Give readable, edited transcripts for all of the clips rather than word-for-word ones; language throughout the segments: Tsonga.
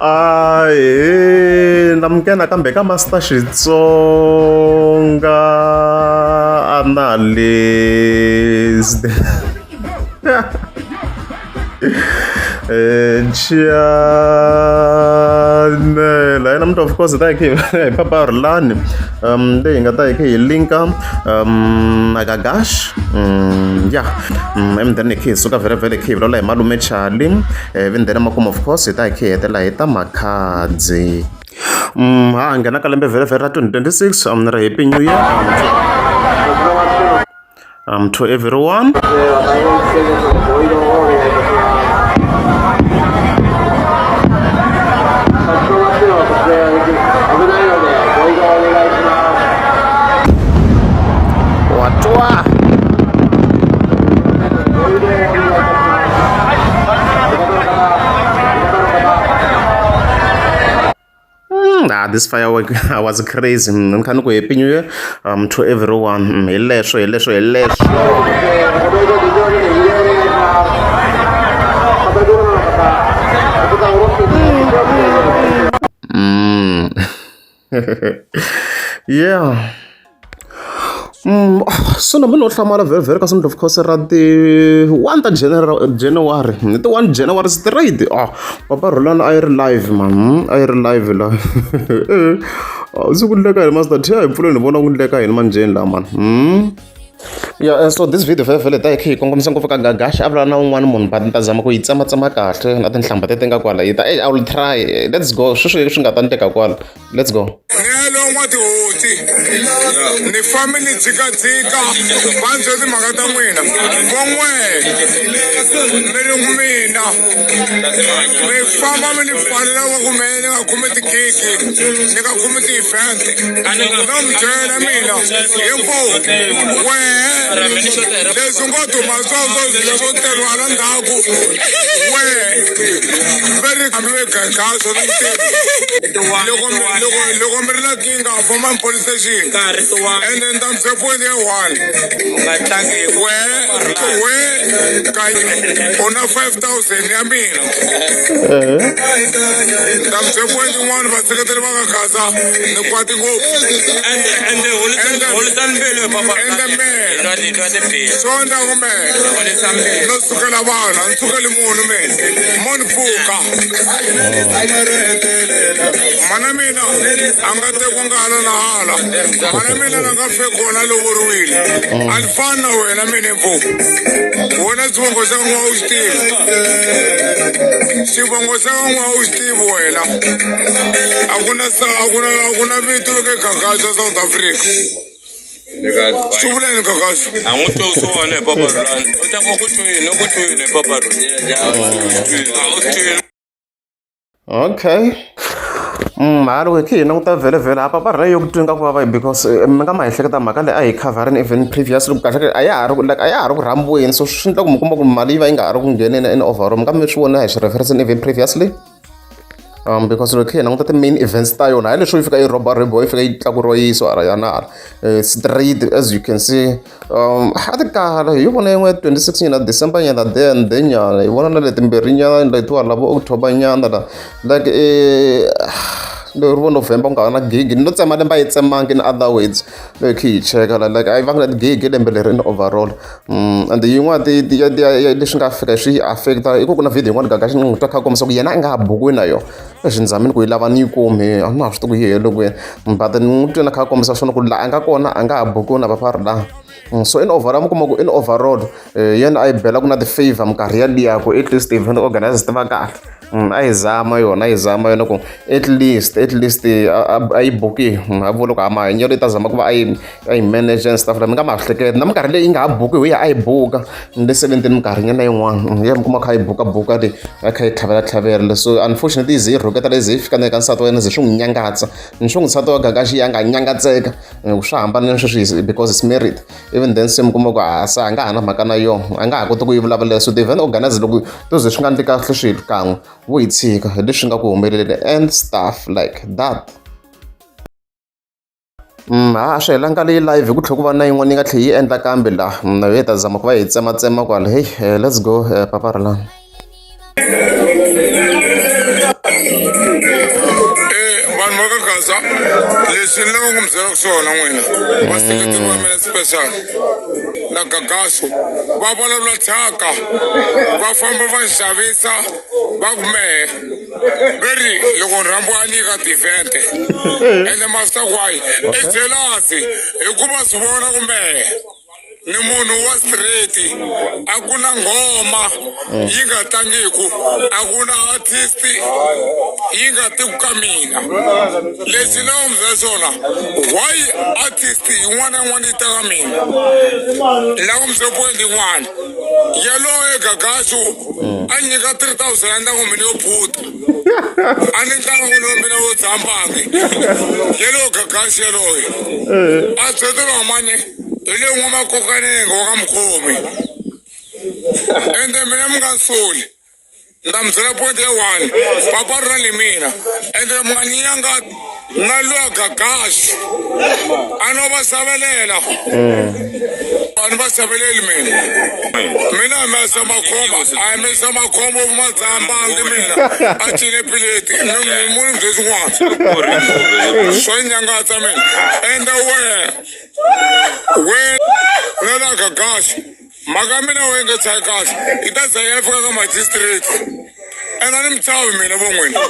Ahee namukela nakambe ka Master Xitsonga Analyst channel hi namuntlha of course hi ta hi khe hi Papa Rhulani leyi hi nga ta hi khe hi linka na Gagash ya and then hi khe hi suka vhele vhele hi khe hi vulavula hi malume Charlie ivi then makumu of course hi ta hi khe hi hetelela hi ta Makhadzi ha ha nghena ka lembe vhele vhele ra 2026 ni ri happy new year to everyone. Watwa. Ah, this firework was crazy. Ni kha ni ku happy new year to everyone. Hi leswo, hi leswo, hi leswo. Yeah. So na mina no hlamala very very ka of course ra ti 1 ta January hi ti 1 January straight ah Papa Rhulani a yi ri live man a yi ri live la se ku ndleka yini Master T a hi pfuleni hi vona ku ndleka yini manjheni la man. Yeah, so this video vhele vhele ta hi kha hi kongomisa ngopfu ka Gagash a vula na un'wana munhu but ni ta zama ku yi tsematsema kahle na tinhlamba leti nga kwala yi ta I will try let's go sweswi swi nga ta ndleka kwala let's go. Nelo n'watihoti ni fambi ni jikajika va ni byela timhaka ta n'wina vo n'we mi ri mina mi famba mi ni pfalela wa ku mehe ni nga kumi tigigi ni nga kumi ti-event no mi byela mina hinkwavo wehe leswi ngo duma sweswo swo teriwa hala ndzhaku wehe ve ri hambi ve gagaso ni tivi loko loko loko mi ri na nkingha fambani police station ende ni ta mi se point ya one wehe we ka u na 5000 ya mina ni ta mi se point yin'wana vaseketeri va ka gaza ni kwati ngopfu ende mehe so ni ta ku mehe no sukela vanhu a ni sukeli munhu mina mo ni pfuka Mana mina a nga tekiwanga hala na hala mana mina la nga fe kona lovoriwile a ni fani na wena mina mfo wena xivongo xa n'wa u xi tivi xivongo xa n'wa u xi tivi wena a ku na a ku na a ku na vito le ka Gagaza South Africa swi vula yini Gagaza a n'wi twi swona hi Papa Rhulani u ta ku ku twini u ku twini hi Papa Rhulani a u twini. Okay. Ha loko hi khe hi languta vhele vhele a papa rhe yo ku twi nga ku vava because mi nga ma ehleketa mhaka leyi a hi khavharini even previously kahle kahle a ya ha ri like a ya ha ri ku rhambiweni so swi endla ku mi kuma ku mali yi va yi nga ha ri ku ngheneni in overall mi nga mi swi vona hi swi reference even previously because loko hi languta ti-main events ta yona hayi leswo yi fika yi rhoba rhobiwa yi fika yi tlakuriwa yi yisiwa hala na hala straight as you can see a ti kala hi vona yin'we ya 26 nyana December nyana then then nyana hi vona na letimbirhi nyana letiwa la vo October nyana la like leri vo November ku nga va na gigi no tsema lembe a yi tsemangi in other words loko hi cheka la like a yi vanga na tigigi lembe leri in overall and yin'wana leswi nga fika swi yi affect-a i ku ku na video yin'wana Gagashi ni n'wi twa kha a kombisa ku yena a nga ha bukiwi na yona exi ni zamile ku yi lava ni yi kumi a na ha swi tivi ku yi hele kwini but ni n'wi twe na kha a kombisa swona ku laha a nga kona a nga ha bukiwi na Papa Rhulani so in overall mi kuma ku in overall yena a yi bela ku na ti-favor minkarhi yaliya ku at least event organizers ti va kahle a yi zama yona a yi zama yona ku at least at least a yi buki a vula ku a mahanyelo yi ta zama ku va a yi a yi manage and stuff like mi nga ma hleketa na minkarhi leyi yi nga ha buki hi ya a yi buka ni le 17 minkarhi nyana yin'wana ya mi kuma kha yi buka buka leyi a kha yi tlhavela tlhavela so unfortunately yi ze yi rhuketa leyi ze yi fika na ka nsati wa yena ze swi n'wi nyangatsa ni swi n'wi nsati wa Gagashi ya nga nyangatseka swa hambana sweswi because it's married even then se mi kuma ku a se a nga ha na mhaka na yona a nga ha koti ku yi vulavulela so the event organizer loko to ze swi nga ndli kahle swilo kan'we vo yi tshika hi leswi nga ku humeleleni and stuff like that. Ha swi helanga leyi live hi ku tlhela ku va na yin'wana yi nga tlhela yi endla kambe laha na yo hi ta zama ku va hi tsematsema kwala hey let's go Papa Rhulani. Vanhu va ka Gaza leswi ni lavaka ku mi byelaka swona n'wina vaseketeri va mina special na Gagaso va vulavula thyaka va famba va xavisa va ku mehe ve ri loko ni rhambiwa a nyika tivhente ende master why i jealousy hikuva swi vona ku mehe ni munhu wa straight a ku na nghoma yi nga tlangiku a ku na artist yi nga tiku ka mina lexi ni mi byela xona why artist yin'wana na yin'wana yi ta ka mina la ku mi byela point yin'wana yaloye gagaxu a nyika 3000 ya ndyangu mina yo phuta a ni ntlangu lowu mina wo dzambangi yaloye gagaxu yaloye a byeteliwa mani hi le n'wamakokanenge wa ka mukhomi ende mina mi nga soli ni ta mi byela point ya one papa ri na le mina ende mi nga nyanga na luya gagaxi a no va xavelela a ni va xaveleli mina mina a mi sa makhombo a mi sa makhombo madzambangi mina a cine pileti ni muni bye swin'wana swa nyangatsa mina ende wehe we na la gagaxi mhaka ya mina we nga chayi kahle yi ta za ya fika ka magistrate and a ni mi chavi mina vo n'wina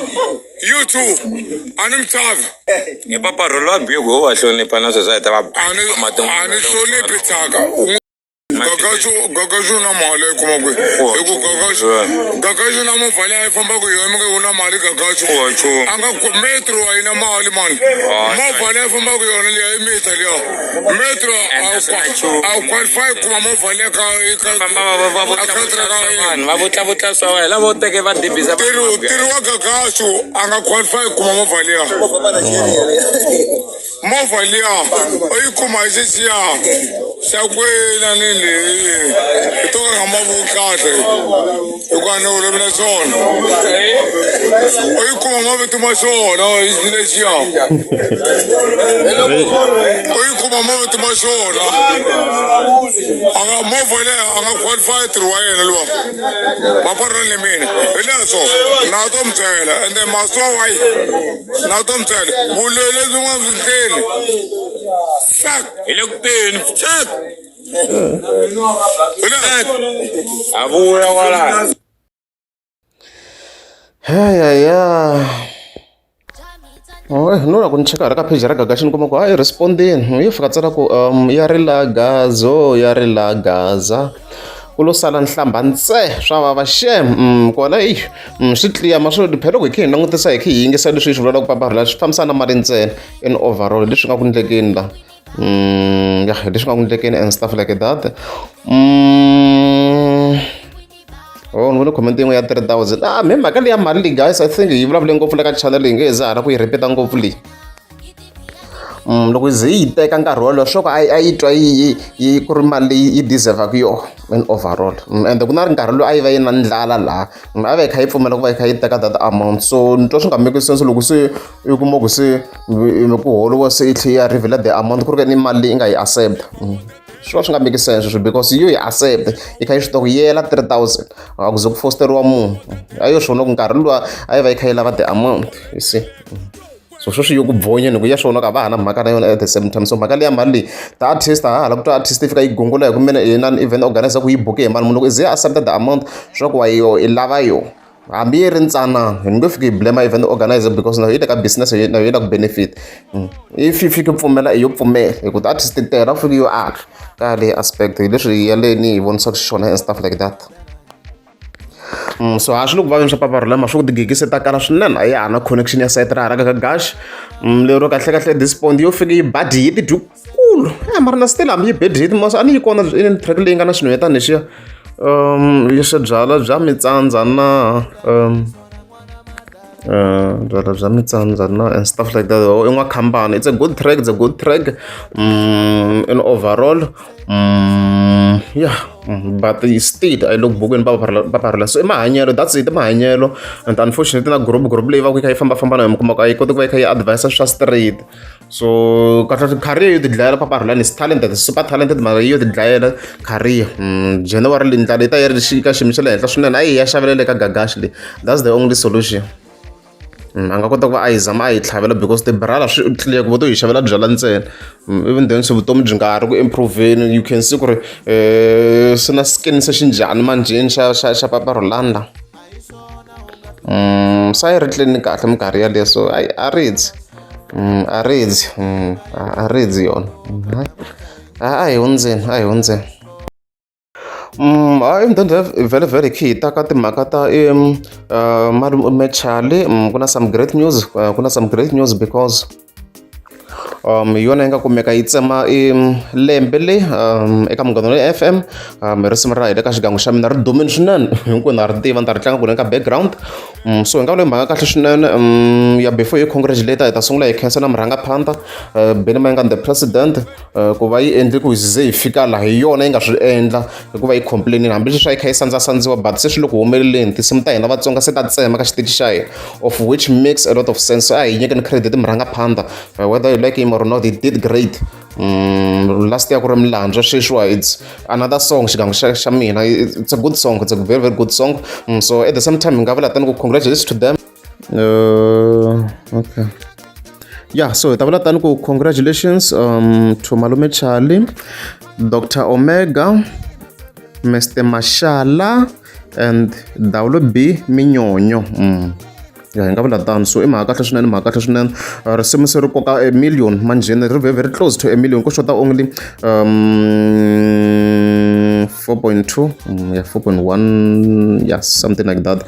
you too a ni mi chavi Hi papa rholo wa bigo wa hlonipha na sweswi a hi ta va a ni a ni hloniphi thyaka Gagaxu Gagaxu na mali yi kuma kwihi hi ku Gagaxu Gagaxu na movha leyi a yi fambaka hi yona mi nge u na mali Gagaxu a nga ku metro a yi na mali mani movha leyi fambaka yona liya i mita liya metro a wu qualify kuma movha liya ka vanhu va vutlavutla swa wena lavo teke va dibisa ntirho ntirho wa Gagaxu a nga qualify kuma movha liya movha liya u yi kuma hi xexiya xa kwena ni leyi hi to ka nga mavuki kahle hikuva ni vulavula na xona u yi kuma mavito ma xona lexiya u yi kuma mavito ma xona a nga movha leyi a nga qualify ntirho wa yena luwa maparela ni mina hi leswo na to mi byela ende maswa wayi na to mi byela vulwele lebyi nga byi ndleni sak hi le ku teni sak hi leswo a vuya kwalano Hayaya. No la ku ni cheka hala ka page ra Gagashi ni kuma ku hayi respondini yi fika tsala ku ya ri la gazo ya ri la gaza ku lo sala nhlamba ntse swa vava xem kona eyi swi tliya ma swo phela loko hi kha hi langutisa hi kha hi yingisa leswi hi swi vulaka papa rhula swi fambisana na mali ntsena in overall leswi nga ku ndlekeni la ya leswi nga ku ndlekeni and stuff like that. Oh ni vone comment yin'we ya 3000 ah me mhaka leya mali leyi guys I think yi vulavule ngopfu le ka channel leyi nge he za hala ku yi repeat ngopfu leyi. Loko ze yi teka nkarhi wolowo swa ku a yi twa yi yi ku ri mali leyi yi deserve-aka yona in overall ende ku na nkarhi lowu a yi va yi na ndlala laha a va yi kha yi pfumela ku va yi kha yi teka that amount so ni twa swi nga make sense loko se u kuma ku se ku holiwa se yi tlhe yi ya reveal the amount ku ri ka ni mali leyi i nga yi accept. Swi va swi nga make sense sweswo because yo yi accept yi kha yi swi tiva ku yela 3000 a ku ze ku fosteriwa munhu a yo swi vona ku nkarhi luwa a yi va yi kha yi lava the amount you see. So sweswi yo ku bvonyeni ku ya swi vona ku a va ha na mhaka na yona at the same time so mhaka leya mali leyi ti-artist ha hala ku twa artist yi fika yi gungula hi ku mina inani event organizer ku yi buke hi mali munhu loko i ze a accept the amount swa ku wa yo i lava yo hambi yi ri ntsanana hi nge fiki hi blame event organizer because na yi le ka business na yi la ku benefit if yi fiki pfumela i yo pfumela hi ku ti-artist ti tele a ku fiki yo aka ka leyi aspect hi leswi yaleni hi vonisaka xiswona and stuff like that. So a swi le ku vaveni swa paparhula ma swi ku tigigi se ta kala swinene a ya ha na connection ya sayiti ra hala ka gash lero kahle kahle this point yo fike yi ba hit dyikulu ya mara na still hambi yi bad hit mos a ni yi kona track leyi nga na xinhwetana lexiya leswi byalwa bya mitsandza na byalwa bya mitsandza na and stuff like that i n'wakhambani it's a good track it's a good track in overall yeah but still a yi le ku bukeni paparhula so i mahanyelo that's it i mahanyelo and unfortunately na group group leyi va ku yi kha yi fambafamba na yona mi kuma ku a yi koti ku va yi kha yi advise swa straight so kahle career yo tidlayela paparhulani is talented super talented mara yo tidlayela career January leyi ndlala yi ta yi ri ka xiyimo xa le henhla swinene a yi ya xavelela ka gagashi leyi that's the only solution. A nga kota ku va a yi zama a yi tlhavela because tibrala swi clear ku vo to yi xavela byalwa ntsena. Even then se vutomi byi nga ha ri ku improve-eni, you can see ku ri swi na skin se xi njhani manjheni xa xa xa papa Rolanda. Se a yi ri clean kahle minkarhi yaleyo, so a a ridzi, a ridzi, a ridzi yona. A hi hundzeni, a hi hundzeni. Hayi, mudende vhele vhele hi khe hi ta ka timhaka ta malume Charlie. Ku na some great news, ku na some great news because hi yona yi nga kumeka yi tsema lembe le eka Munghana Lonene FM. Risimu ra hina ka xigangu xa mina ri dumile swinene, hinkwenu ha ri tiva, ni ta ri tlanga kunene ka background. So hi nga vula mhaka kahle swinene ya. Before hi congratulate, hi ta sungula hi khensa na murhangaphandla, Benny Mayengani the president, ku va yi endle ku hi ze hi fika laha. Hi yona yi nga swi endla hikuva yi complain-ini, hambileswi a yi kha yi sandzasandziwa, but se swi le ku humeleleni. Tinsimu ta hina Vatsonga se ta tsema ka xitichi xa hina, of which makes a lot of sense. So a hi nyikeni credit murhangaphandla, whether you like him or not, he did great. Last year ku ri Milandzu, sweswiwa it's another song, xigangu xa xa mina. It's a good song, it's a very very good song. So at the same time hi nga vula tani ku congratulations to them. Okay, yeah, so hi ta vula tani ku congratulations to Malume Charlie, Dr Omega, Mr Mashala and WB Minyonyo. Ya, hi nga vula tano. So i mhaka kahle swinene, mhaka kahle swinene. Risimu se ri koka a million manjheni, ri very very close to a million, ku xota only 4.2, yeah, 4.1, yeah, something like that.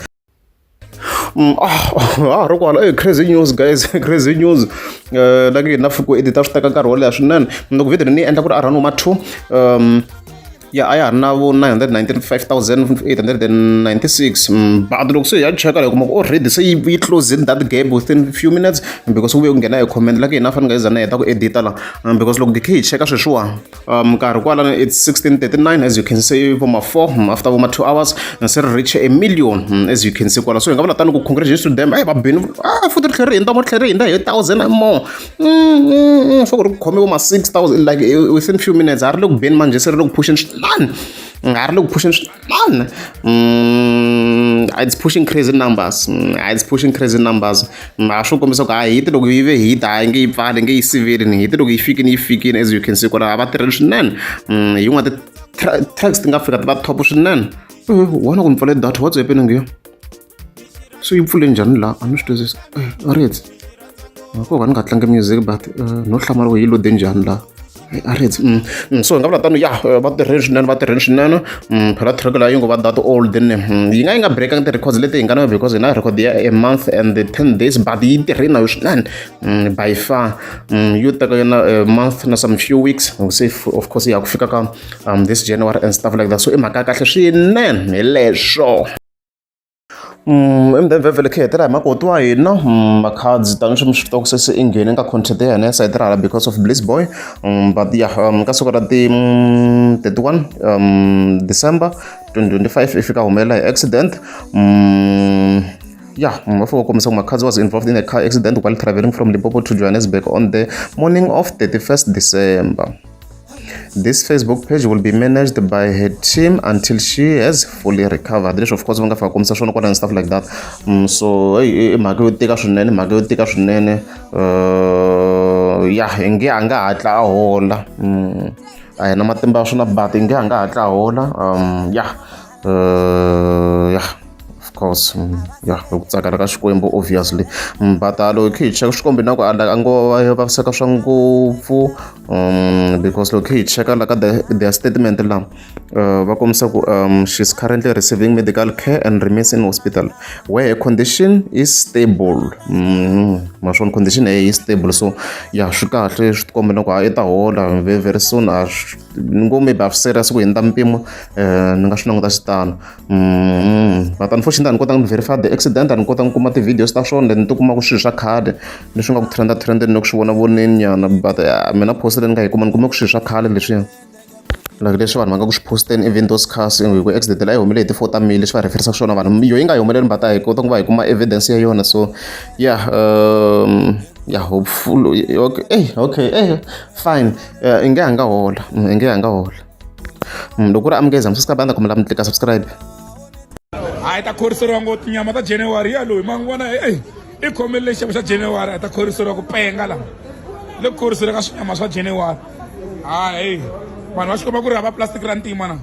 Ah, ri kwala. Crazy news guys, crazy news. Like hina fiko edita swi teka nkarhi wo leha swinene. Loko video ni endla ku ri around ma 2, ya, a ya ha ri na vo 995,896, but loko se hi ya cheka hi kuma ku already se yi closing that gap within few minutes, because ku vuye ku nghena hi comment like hina fanele hi za na heta ku edita la, because loko hi kha hi cheka sweswiwa, nkarhi kwalano it's 16:39, as you can see, voma 4, after voma 2 hours se ri reach a million, as you can see kwala. So hi nga vula tani ku congratulations to them. Hey, va bini, ah, futhi ri tlhela ri hindza, ri tlhela ri hindza hi 1000 and more. Swa ku ri khome voma 6000 like within few minutes. A ri le ku beni manjhe, se ri le ku pusheni swinene, a ri le ku pusheni swinene. It's pushing crazy numbers. It's pushing crazy numbers. A swo kombisa ku a hit, loko yi ve hit, a yi nge yi pfali, nge yi siveli ni hit. Loko yi fikini, yi fikini, as you can see kwala. A va tirheli swinene. Hi yin'wana ti-tracks ti nga fika ti va top swinene. Wana ku ni pfale data, what's happening here? So yi pfule njhani laha? A ni swi twisisi. A ri hetsi ko va ni nga tlangi music, but no hlamala ku yi lode njhani laha. A ri hetsi. So hi nga vula tano ya, va tirheni swinene, va tirheni swinene. Phela track laha yi ngo va that old ne, yi nga breakangi ti-records leti hi nga na, because hi na record ya a month and 10 days, but yi tirheni na yo swinene by far. Yo teka yona a month na some few weeks, se of course ya ku fika ka this January and stuff like that. So i mhaka ya kahle swinene hi leswo. And then vhele khe hetela hi makoti wa hina Makhadzi, tani swi mi swi tiva ku se se i nghene ka content ya hina ya sayiti ra hala because of Bliss Boy. But yeah, ka siku ra ti 31 December 2025 i fika humelela hi accident. Yeah, va fika kombisa ku Makhadzi was involved in a car accident while traveling from Limpopo to Johannesburg on the morning of 31st December. This Facebook page will be managed by her team until she has fully recovered. Leswi of course va nga fika kombisa swona kwala and stuff like that. So i mhaka yo tika swinene, mhaka yo tika swinene. Ya, hi nge a nga hatla a hola. A hi na matimba ya swona, but hi nge a nga hatla a hola. Yeah. Yeah, of course, yeah, hi ku tsakela ka Xikwembu obviously. But loko hi kha hi cheka swi na ku a ngo vaviseka swa ngopfu, because loko hi cheka la ka their statement la, va kombisa ku she's currently receiving medical care and remains in hospital where her condition is stable. Maswona condition ya yi stable, so ya swi kahle, swi tikomba na ku ha i ta hola very very soon. A ni ngo maybe a swi serious ku hundza mpimo, ni nga swi languta xitano. But unfortunately a ni kotanga ku verify the accident, a ni kotanga ku kuma ti-videos ta swona. Ni ti kuma ku swilo swa khale leswi nga ku trenda trendeni ni ku swi vona voneni nyana, but mina post leyi ni nga yi kuma, ni kume ku swilo swa khale leswiya, like leswi vanhu va nga ku swi posteni, even those cars, hi ku accident leyi humele hi ti-4 ta May, leswi va referisaka swona vanhu, yo yi nga yi humeleli, but a hi kota ku va hi kuma evidence ya yona. So yeah, yeah, hopeful, okay, hey, okay, hey, fine. I nge a nga hola, i nge a nga hola. Loko ku ri amukeza mi subscribe, a ni ta kombela mi tlika subscribe. Hayi, ta khoriseriwa ngopfu tinyama ta January ya loyi ma n'wi vona. Ey. I khomele xixevo xa January a ta khoriseriwa ku penga laha. Le ku khoriseriwa ka swinyama swa January. Hayi, vanhu va xikomba ku ri hava plastic ra ntima na.